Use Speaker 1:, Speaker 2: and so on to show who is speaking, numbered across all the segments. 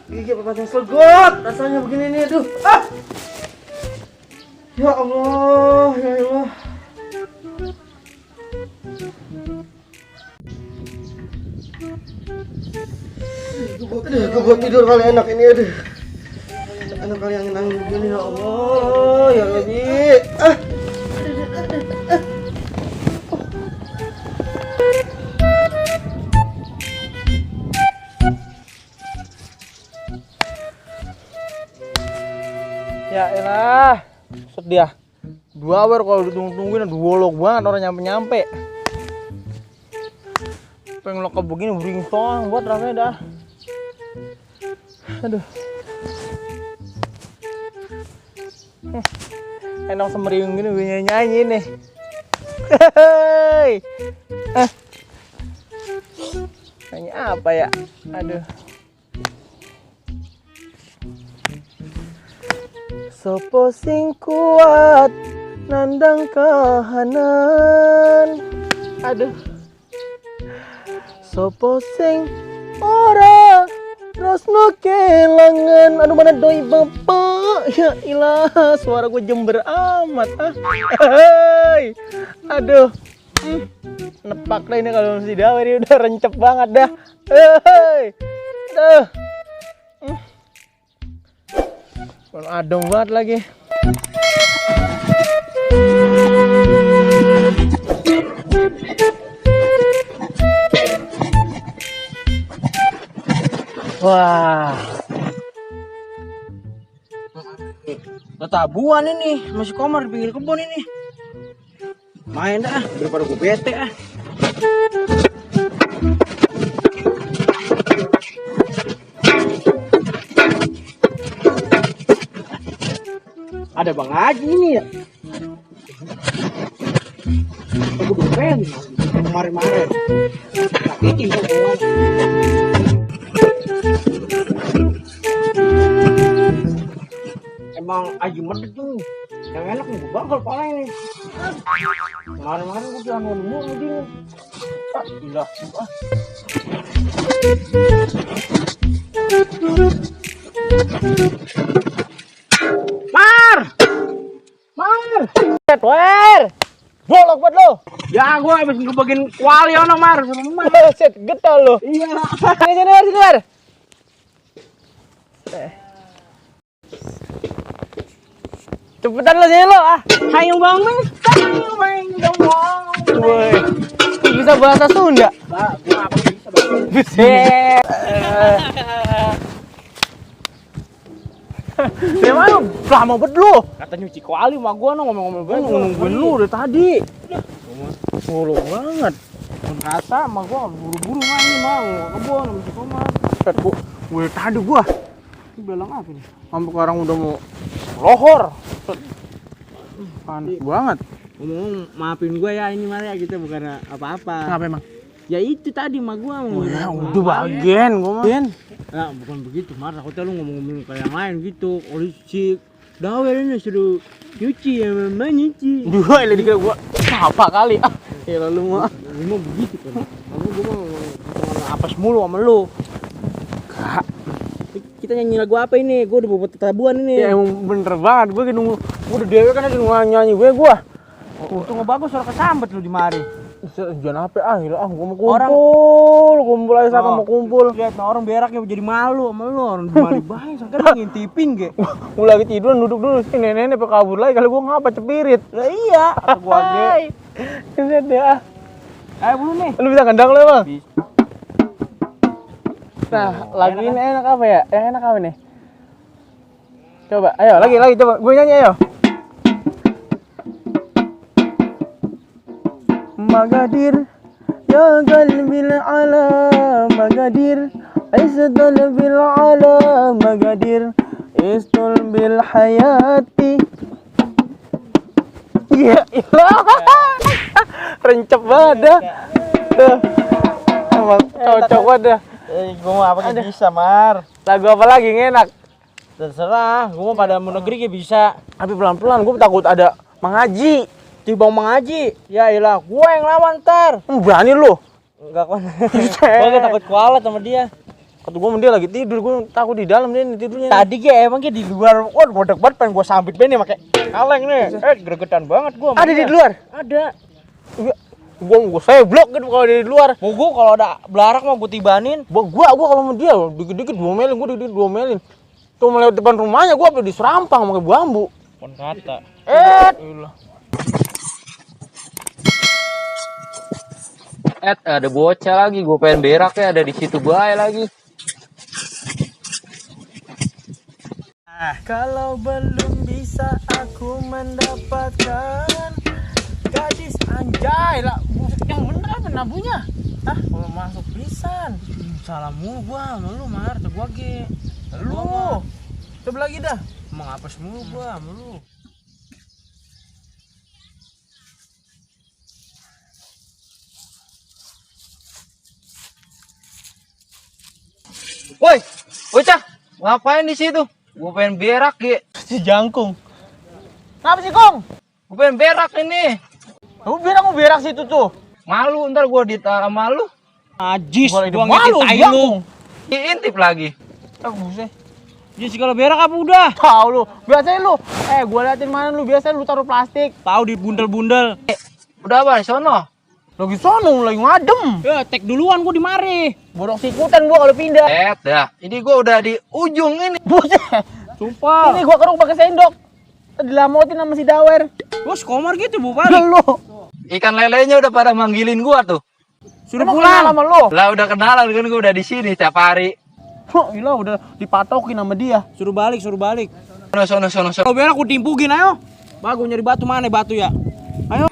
Speaker 1: Gigi pakai segot, rasanya begini nih, aduh. Ya Allah, ya Allah. Gue buat tidur kali enak ini, aduh. Enak kali yang nangis begini, ya Allah, ya Rabbi. Ya elah, sedih. 2 hour kalau ditungguin, aduh wolok banget orang nyampe-nyampe. Pengen lokap begini beringsong buat rame dah. Aduh. Enak semeriung gini gue nyanyi nih. Hehehe. Nyanyi apa ya? Aduh. Sopo sing kuat nandang kahanan. Aduh. Sopo sing ora terusno kelangan. Aduh mana doi bapak. Ya ilah, suara gue jember amat. Hei. Aduh. Nepak lah ini kalau masih dawe ini udah rencep banget dah. Hei. Aduh. Adem banget lagi. Wah. Tabuan ini, masih komar di pinggir kebun ini. Main dah, daripada gue bete ah. Ada Bang Haji ini ya. Aku udah keren kemarin-kemarin. Sakitin tuh kawan. Emang Haji Medit tuh yang enak nih, gue bakal pala ini. Kemarin-kemarin gue jangan nemu dia. Gila. Wer, bolok buat lo. Ya gue habis ngebagiin kuali ono Mar. Set getol lo. Iya. Sini Mar. Cepetan lo sini lo ah. Hayu Bang Bang. Woi. Bisa bahasa Sunda? Enggak, gua apa bisa bahasa. Buset. Memang lama bet lu. Kata nyuci kuali mah gua ngomong-ngomong nungguin lu dari tadi. Ngolong banget. Kata mah gua buru-buru mah mau kebon nyuci kamar. Set gua tadi gua. Ini belang apa nih? Sampai sekarang udah mau lohor. Panas banget.
Speaker 2: Ngomong maafin gua ya ini Maria gitu bukan apa-apa.
Speaker 1: Kenapa emang?
Speaker 2: Ya itu tadi mah gua mau.
Speaker 1: Udah bagian gua mah.
Speaker 2: Ya bukan begitu Mar, aku tuh lu ngomong-ngomong kayak yang lain gitu. Polisi dawe ini suruh nyuci ya mama nyuci.
Speaker 1: Dua ini dikira gua apa kali ah. Ya lalu mah.
Speaker 2: Lu mau begitu kan. Gua mau
Speaker 1: Apes mulu sama lu.
Speaker 2: Kak. Kita nyanyi lagu apa ini? Gua udah buat tabuan ini.
Speaker 1: Ya emang bener banget, gua nunggu. Gua udah dewe kan nyanyi gua.
Speaker 2: Untung ngebagus suara kesambet lu di mari.
Speaker 1: Jangan apa gila gua mau kumpul aja sama mau kumpul.
Speaker 2: Lihat orang berak ya jadi malu sama lu orang di mari bae sangka ngintipin ge.
Speaker 1: Gua lagi tiduran duduk dulu sih nenek kabur lagi kalau gua ngapa cepirit.
Speaker 2: Lah iya, kata gua ge.
Speaker 1: Keset deh.
Speaker 2: Ayo belum nih.
Speaker 1: Lu bisa gendang lu Bang?
Speaker 2: Bisa.
Speaker 1: Nah, lagu ini enak apa ya? Yang enak apa nih? Coba, ayo lagi coba. Gua nyanyi ayo. Magadir ya qalbil ala magadir isdal bil ala magadir istul bil hayati. Ya ilah. Rencep banget dah. Emang cocok banget dah.
Speaker 2: Gua mah apa bisa Mar.
Speaker 1: Lagu apa lagi yang enak?
Speaker 2: Terserah, gua mau pada mau negeri ya bisa.
Speaker 1: Tapi pelan-pelan, gue takut ada Mang Haji.
Speaker 2: Tiba Mang Haji. Ya iyalah, gua yang lawan ntar.
Speaker 1: Berani lu?
Speaker 2: Enggak kan. Gua takut kualat sama dia.
Speaker 1: Kata gue dia lagi tidur, gue takut di dalam dia tidurnya.
Speaker 2: Tadi emang di luar. Wah, bodek banget pengen gua sambit nih pakai kaleng nih. Gregetan banget gua.
Speaker 1: Ada di luar?
Speaker 2: Ada.
Speaker 1: Gue seblok gitu kalau di luar.
Speaker 2: Mau gua kalau ada belarak mau gua tibanin.
Speaker 1: Gua kalau sama dia dikit-dikit diomelin, gue dikit-dikit diomelin. Tuh melewati depan rumahnya gua sampai diserampang pakai bambu.
Speaker 2: Pon kata.
Speaker 3: Ada bocah lagi, gue pengen berak ya, ada di situ bae lagi.
Speaker 1: Kalau belum bisa aku mendapatkan gadis anjay lah, yang bener apa nabunya? Kalau masuk pisan. Salah mulu gua sama lu, Mar, gua ge. Lu. Coba lagi dah. Emang apes mulu gua sama lu.
Speaker 3: Woi, bocah, ngapain di situ? Gue pengen berak ya.
Speaker 1: Si jangkung. Kenapa sih, Kong?
Speaker 3: Gue pengen berak ini.
Speaker 1: Kamu mau berak situ tuh.
Speaker 3: Malu ntar gue ditara malu.
Speaker 2: Najis,
Speaker 1: Gua
Speaker 2: gua
Speaker 1: malu
Speaker 2: ngintip tai lu.
Speaker 1: jangkung.
Speaker 3: Diintip lagi.
Speaker 1: Buset.
Speaker 2: Jadi kalau berak apa udah?
Speaker 1: Tahu lu. Biasanya lu. Gua liatin mana lu biasanya lu taruh plastik.
Speaker 2: Tahu di bundel-bundel.
Speaker 3: Udah apa, sono?
Speaker 1: Lagi sono lagi ngadem.
Speaker 2: Ya, tek duluan gua di mari.
Speaker 1: Bodoh sikutan gua kalau pindah.
Speaker 3: Dah. Ini gue udah di ujung ini.
Speaker 1: Buset.
Speaker 2: Sumpah.
Speaker 1: Ini gua keruk pakai sendok. Dilamotin sama si Dawer.
Speaker 2: Bos komar gitu Bu balik.
Speaker 1: Lu.
Speaker 3: Ikan lelenya udah pada manggilin gua tuh.
Speaker 2: Suruh
Speaker 1: Emang
Speaker 2: pulang.
Speaker 1: kenal sama lu.
Speaker 3: Lah udah kenalan kan, gue udah di sini tiap hari.
Speaker 1: Gila udah dipatokin sama dia.
Speaker 2: Suruh balik.
Speaker 3: Sono.
Speaker 2: Kalau berak aku timpugin ayo. Bagus nyari batu mana batu ya? Ayo.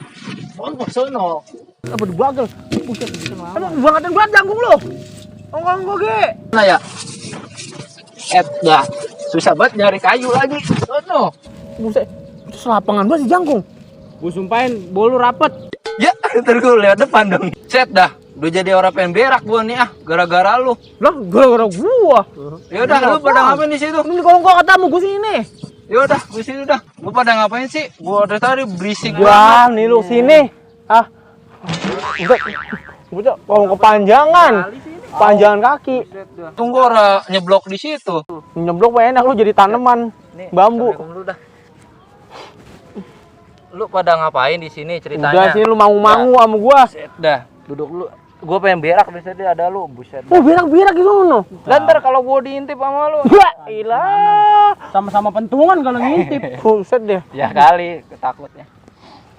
Speaker 3: Sono.
Speaker 1: Apa dibagel? Buset, emang bangetan banget jangkung lu. Ongkong gua ge.
Speaker 3: Nah ya. Dah. Susah banget nyari kayu lagi. Sono.
Speaker 1: Buset. Itu selapangan banget si jangkung.
Speaker 2: Gua sumpahin bolu rapet.
Speaker 3: Ya, ntar gue lewat depan dong. Set dah. Udah jadi orang pengen berak gua nih gara-gara lu.
Speaker 1: Lah, gara-gara gua.
Speaker 3: Ya udah, lu pada ngapain di situ?
Speaker 1: Ini kalau gua ketemu gua sini.
Speaker 3: Ya udah, gue sini udah. Lu pada ngapain sih? Gua dari tadi berisik
Speaker 1: Wah, nih lu sini. Buset, mau kepanjangan. Panjangan kaki.
Speaker 3: Tunggu orang nyeblok di situ.
Speaker 1: Nyeblok enak lu jadi tanaman bambu.
Speaker 3: Lu dah. Lu pada ngapain di sini ceritanya?
Speaker 1: Udah sini lu mangu-mangu sama gua.
Speaker 3: Set dah. Duduk lu. Gua pengen berak di sini ada lu, buset.
Speaker 1: Oh, berak-berak di sono.
Speaker 3: Dan ntar kalau gua diintip sama lu.
Speaker 1: Ya ilah.
Speaker 2: Sama-sama pentungan kalau ngintip.
Speaker 1: Buset deh.
Speaker 3: Ya kali, ketakutnya.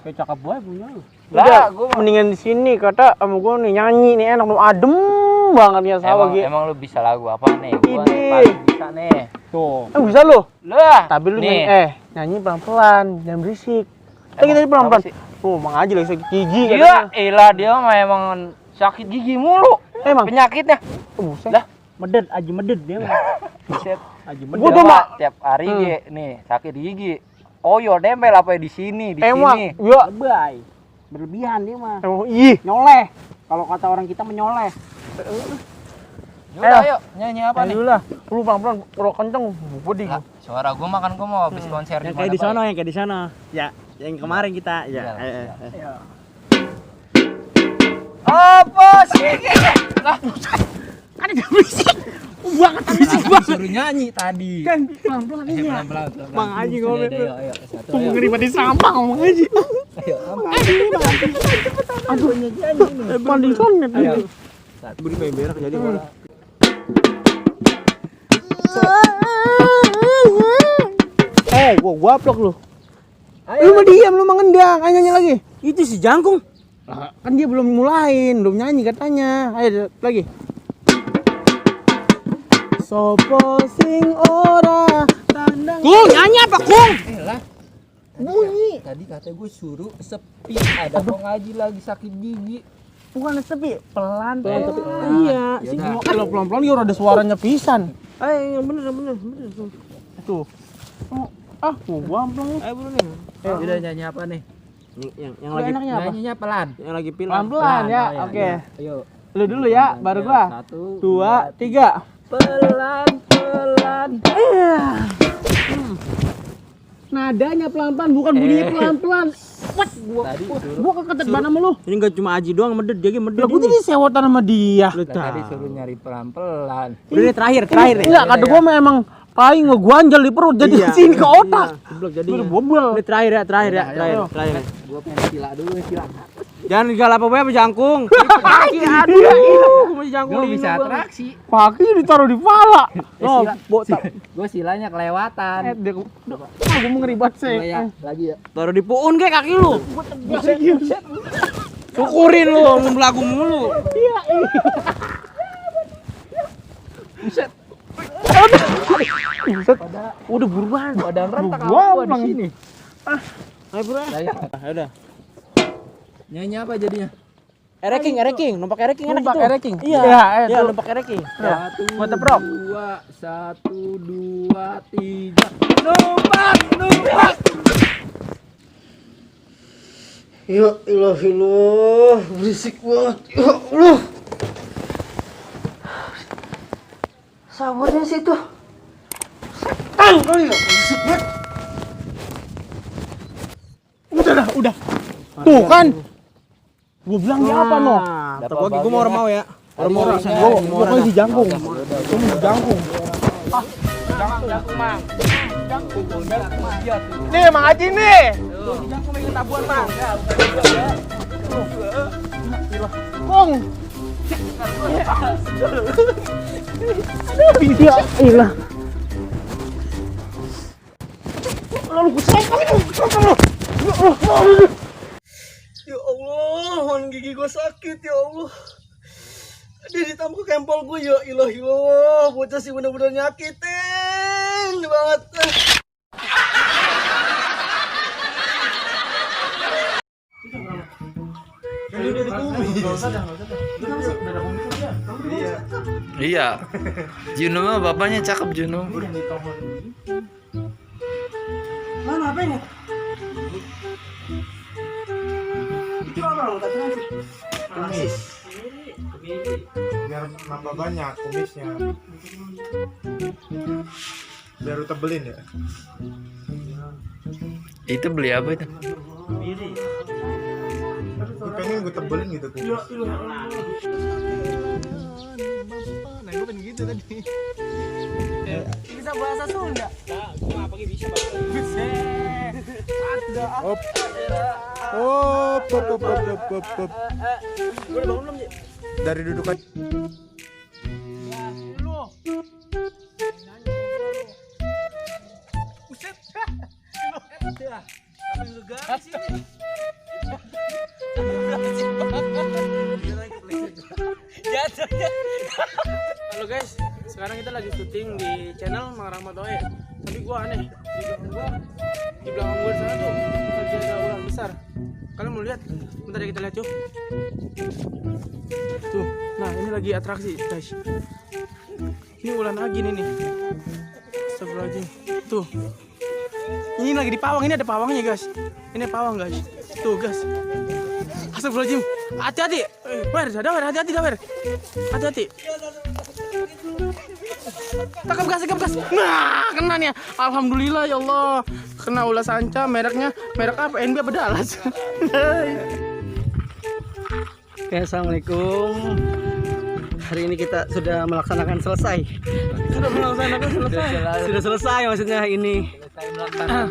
Speaker 2: Kayak cakep banget punya lu.
Speaker 1: Lah, gua mendingan di sini kata sama gua nih nyanyi nih enak lu adem banget ya sawah gitu.
Speaker 3: Emang lu bisa lagu apa nih? Gua
Speaker 1: Ide.
Speaker 3: nih paling bisa nih.
Speaker 2: Tuh.
Speaker 1: Bisa lu?
Speaker 3: Lah,
Speaker 1: Tapi lu
Speaker 3: nih.
Speaker 1: nyanyi pelan-pelan, jangan berisik. Kita tadi pelan-pelan.
Speaker 3: apa sih?
Speaker 1: Mang Haji lagi sakit gigi
Speaker 3: Iya, ilah dia mah emang sakit gigi mulu.
Speaker 1: Emang?
Speaker 3: Penyakitnya.
Speaker 1: Buset.
Speaker 3: Lah,
Speaker 2: Medet, aji medet dia mah.
Speaker 3: buset.
Speaker 2: Aji
Speaker 1: Gua
Speaker 2: medet.
Speaker 1: tuh
Speaker 3: Coba
Speaker 1: mah
Speaker 3: tiap hari nih sakit gigi. Oh yo nempel apa di sini
Speaker 1: emang
Speaker 3: sini.
Speaker 1: ya
Speaker 2: Lebay. Berlebihan dia mah.
Speaker 1: ih.
Speaker 2: Nyoleh. Kalau kata orang kita menyoleh.
Speaker 3: Yaudah, ayo nyanyi apa nih?
Speaker 1: Ayo lah, lu pelan-pelan kalau kenceng gua di.
Speaker 3: Lah, suara gua makan gua mau habis konser
Speaker 2: Yang
Speaker 3: di
Speaker 2: kayak
Speaker 3: mana,
Speaker 2: di sana,
Speaker 3: Pak?
Speaker 2: yang kayak di sana. Ya, yang kemarin kita. Ya.
Speaker 3: Iya,
Speaker 2: Ayo.
Speaker 3: Apa sih? Lah,
Speaker 2: Kan dia berisik. Banget berisik banget.
Speaker 3: suruh nyanyi tadi.
Speaker 2: Kan pelan-pelan ini ya.
Speaker 3: Pelan-pelan.
Speaker 2: Mang Haji ngomong tuh.
Speaker 3: Ayo, satu.
Speaker 2: Tunggu ngeri sampah Mang Haji.
Speaker 3: Ayo,
Speaker 2: Aduh, banding sonet
Speaker 3: ayo.
Speaker 2: ini. Beri pengen berak jadi bola.
Speaker 1: Gua upload lu. Lu mah diam, lu mah ngendang, ayo nyanyi lagi.
Speaker 2: Itu si jangkung.
Speaker 1: Kan dia belum mulain, belum nyanyi katanya. Ayo lagi. Sopo sing ora tandang.
Speaker 2: Kung, nyanyi apa Kung?
Speaker 3: Lah.
Speaker 1: Bunyi.
Speaker 3: Tadi kata gue suruh sepi. Ada Mang Haji lagi sakit gigi.
Speaker 1: Bukan sepi, pelan.
Speaker 2: Tapi iya,
Speaker 3: Ya
Speaker 2: sih
Speaker 3: udah.
Speaker 1: Kalau pelan-pelan dia udah ada suaranya pisan.
Speaker 2: yang bener.
Speaker 1: Tuh. Gua amplang.
Speaker 2: Ayo bro nih.
Speaker 3: Udah nyanyi apa nih?
Speaker 2: Yang lagi
Speaker 1: enaknya apa?
Speaker 3: Nyanyinya pelan.
Speaker 2: yang lagi pilih.
Speaker 1: Pelan-pelan ya.
Speaker 3: Oh,
Speaker 1: Oke.
Speaker 3: Ayo.
Speaker 1: Lu dulu ya, baru gua.
Speaker 3: 1,
Speaker 1: 2, 3.
Speaker 3: Pelan-pelan.
Speaker 1: Nadanya pelan-pelan, bukan bunyinya pelan-pelan. What? Gua keketet banget sama lu.
Speaker 2: Ini enggak cuma Aji doang medit, dia medit.
Speaker 1: Lah gua jadi sewotan sama dia.
Speaker 2: Lu
Speaker 3: Tadi suruh nyari pelan-pelan.
Speaker 2: Udah nih, terakhir nih.
Speaker 1: Enggak, kata gua memang paling ngeguanjal di perut jadi sini ke otak.
Speaker 2: Goblok jadi.
Speaker 1: Udah bobol.
Speaker 2: Ini terakhir ya.
Speaker 3: Gua pengen sila dulu nih, sila.
Speaker 2: Jangan galap apa jangkung. Kaki aduh, gua jangkung.
Speaker 3: Gua bisa atraksi.
Speaker 1: Kaki ditaruh di pala. Oh, botak.
Speaker 3: Gua silanya kelewatan.
Speaker 1: Gua mau ngeribat sih.
Speaker 3: Lagi ya.
Speaker 2: Taruh di puun kayak kaki lu. Syukurin lu, ngebelagu mulu.
Speaker 3: Buset.
Speaker 1: Udah buruan.
Speaker 3: Badan rentak
Speaker 1: Gua
Speaker 3: gua di sini.
Speaker 2: Ayo bro.
Speaker 3: Ayo.
Speaker 2: Udah.
Speaker 3: Nyanyi apa jadinya?
Speaker 2: Ereking, numpak ereking enak
Speaker 1: Numpak
Speaker 2: itu.
Speaker 1: ereking?
Speaker 2: Iya,
Speaker 1: Iya,
Speaker 2: iya, numpak ereking.
Speaker 1: Buat teprok.
Speaker 3: 1, 2, 3. Numpak.
Speaker 1: Ya ilah, berisik banget. Ya Allah. Sabarnya sih tuh. Setan kali ya, berisik banget. Udah. Tuh kan. Gua bilang dia apa no?
Speaker 2: Gua mau mau ya.
Speaker 1: Orang mau rasa. Gua kan si jangkung. Gua mau jangkung.
Speaker 3: Jangkung, Mang. Jangkung.
Speaker 1: Nih, Mang Haji nih.
Speaker 3: Jangkung bikin tabuan, Mang.
Speaker 1: Kong. Ya ilah. Lalu kusok kamu. Ya Allah, man gigi gue sakit ya Allah. Dia ditambah kempol gue ya ilah. Bocah sih bener-bener nyakitin banget.
Speaker 3: Iya. Juno mah bapaknya cakep Juno.
Speaker 1: Mana apa ini?
Speaker 4: Kumis. Biar nambah banyak kumisnya. Biar lu tebelin ya.
Speaker 3: Itu beli apa itu?
Speaker 4: Gue pengen gue tebelin gitu kumis.
Speaker 1: Nah, gue pengen gitu tadi. Bisa bahasa Sunda.
Speaker 4: Hop. Hop.
Speaker 1: Udah bangun belum, Ji?
Speaker 4: Dari dudukan.
Speaker 1: Buset.
Speaker 2: Halo guys, sekarang kita lagi syuting di channel Mang Rahmat Oe. Tapi gua aneh, di belakang gua sana tuh lagi ada ular besar. Kalian mau lihat? Bentar ya kita lihat yuk. Tuh, nah ini lagi atraksi guys. Ini ular lagi nih. Astagfirullahaladzim. Tuh. Ini lagi di pawang, ini ada pawangnya guys. Ini pawang guys. Tuh guys. Astagfirullahaladzim. Hati-hati. Wer, hati-hati dah, Wer. Hati-hati. Tangkap gas. Nah, kena nih. Alhamdulillah ya Allah. Kena ular sanca, merek apa? NB apa Dallas?
Speaker 1: Oke, assalamualaikum. Hari ini kita sudah melaksanakan selesai.
Speaker 2: Sudah melaksanakan selesai.
Speaker 1: Sudah selesai maksudnya ini.
Speaker 3: Saya melaksanakan